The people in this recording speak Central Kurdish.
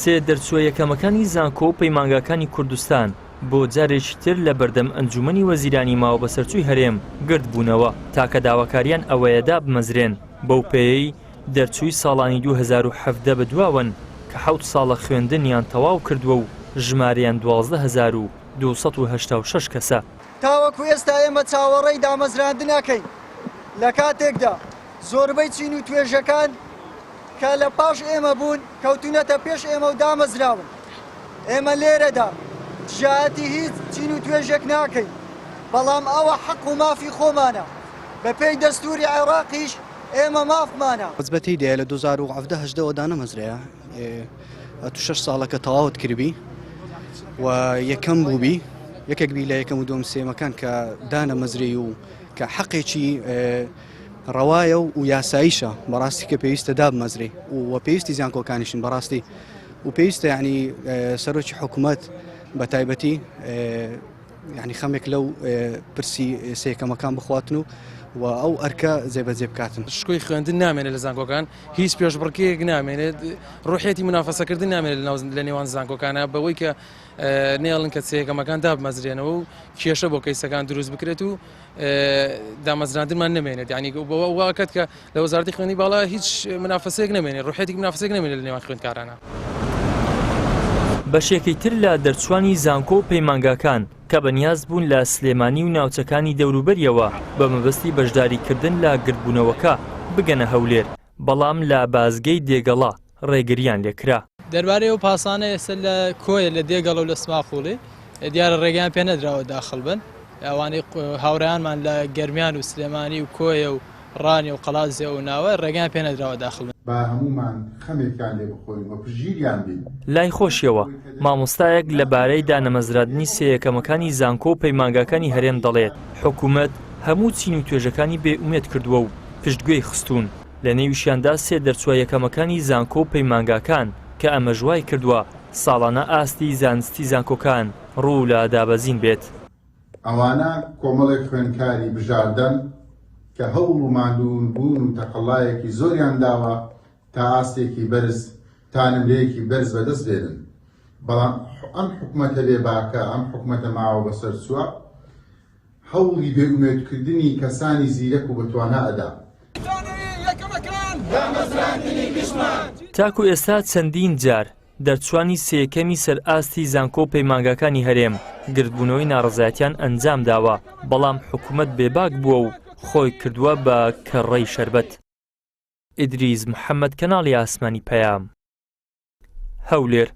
سێ دەرچووە یەکەمەکانی زانکۆ و پەیمانگاکانی کوردستان بۆ جارێکی تر لە بەردەم ئەنجوومەنی وەزیرانی ماوەبەسەرچووی هەرێم گردبوونەوە، تاکە داواکاریان ئەوەیە دابمەزرێن، بەو پێیەی دەرچووی ساڵانی 2017 بەدواوەن کە حەوت ساڵە خوێندنیان تەواو کردووە و ژمارەیان 12286 کەسە. تاوەکو ئێستا ئێمە چاوەڕێی دامەزراندن ئەکەین، لە کاتێکدا زۆربەی چین و توێژەکان کە لە پاش ئێمە بوون کەوتوونەتە پێش ئێمە و دامەزراون. ئێمە لێرەدا دژایەتی هیچ چین و توێژێک ناکەین، بەڵام ئەوە حەق و مافی خۆمانە، بەپێی دەستووری عێراقیش ئێمە مافمانە. وەجبەتەی دەیە لە 2017 هەژدەوە دانەمەزرایە ئەتو شەش ساڵە کە تەواوت کردبی و یەکەم بووبی یەکێک بی لە یەکەم و دووەم سێمەکان کە دانەمەزرێی و کە حەقێکی ڕەوایە و یاساییشە بەڕاستی کە پێویستە دابمەزرێ و پێویستی زانکۆکانیشن بەڕاستی و پێویستە ینی سەرۆکی حکوومەت بە تایبەتی ینی خەمێک لەو پرسی سێکەمەکان بخواتن و و ئەو ئەرکە جێبەجێ بکاتن. شکۆی خوێندن نامێنێت لە زانکۆکان، هیچ پێشبڕکێیەک نامێنێت، ڕوحیەتی مونافەسەکردن نامێنێت لە نێوان زانکۆکانە بەوەی کە نێڵن کە سێیەکەمەکان دابمەزرێنەوە و کێشە بۆ کەیسەکان دروست بکرێت و دامەزراندنمان نەمێنێت یعنی بەوە واکات کە لە وەزارەتی خوێندنی باڵا هیچ منافەسەیەک نەمێنێت ڕوحیەتێکی منافەسەیەک نەمێنێت لە نێوان خوێندکارانە. بەشێکی تر لە دەرچووانی زانکۆ و پەیمانگاکان کە بەنیاز بوون لە سلێمانی و ناوچەکانی دەوروبەریەوە بە مەبەستی بەشداریکردن لە گردبوونەوەکە بگەنە هەولێر، بەڵام لە بازگەی دێگەڵە ڕێگرییان لێکرا. دەربارەی ئەو پاسانە ئێستا لە کۆیە لە دێگەڵە و لە سماقوڵی دیارە ڕێگەیان پێ نەدراوە داخڵ بن ئەوانەی هاوڕێیانمان لە گەرمیان و سلێمانی و کۆیە و ڕانیە و قەڵادزێ و ناوە ڕێگەیان پێ نەدراوە داخڵ بن. با هەموومان خەمێکیان لێ بخۆین و پشتگیریان بین. لای خۆشیەوە، مامۆستایەک لە بارەی دانەمەزراندنی سێ یەکەمەکانی زانکۆ و پەیمانگاکانی هەرێم دەڵێت، حکومەت هەموو چین و توێژەکانی بێ ئومێد کردووە و پشتگوێی خستوون، لەنێویشیاندا سێ دەرچووە یەکەمەکانی زانکۆ و پەیمانگاکان، کە ئەمەش وایکردووە ساڵانە ئاستی زانستی زانکۆکان ڕوو لە دابەزین بێت. ئەوانە کۆمەڵێک خوێندکاری بژاردەن کە هەوڵ و ماندووبوون و تەقەلایەکی زۆریان داوە تا ئاستێکی بەرز، تا نمرەیەکی بەرز بەدەست بێنن، بەڵام ئەم حکومەتە بێباکە، ئەم حکومەتە ماوە بەسەرچووە، هەوڵی بێ ئومێدکردنی کەسانی زیرەک و بەتوانا ئەدا. تاکو ئێستا چەندین جار دەرچوانی سێیەکەمی سەر ئاستی زانکۆ و پەیمانگاکانی هەرێم گردبوونەوەی ناڕەزایەتیان ئەنجامداوە، بەڵام حکومەت بێباک بووە و خۆی کردووە بە کەڕەی شەربەت. ئیدریس محەمەد کەناڵی ئاسمانی پەیام، هەولێر.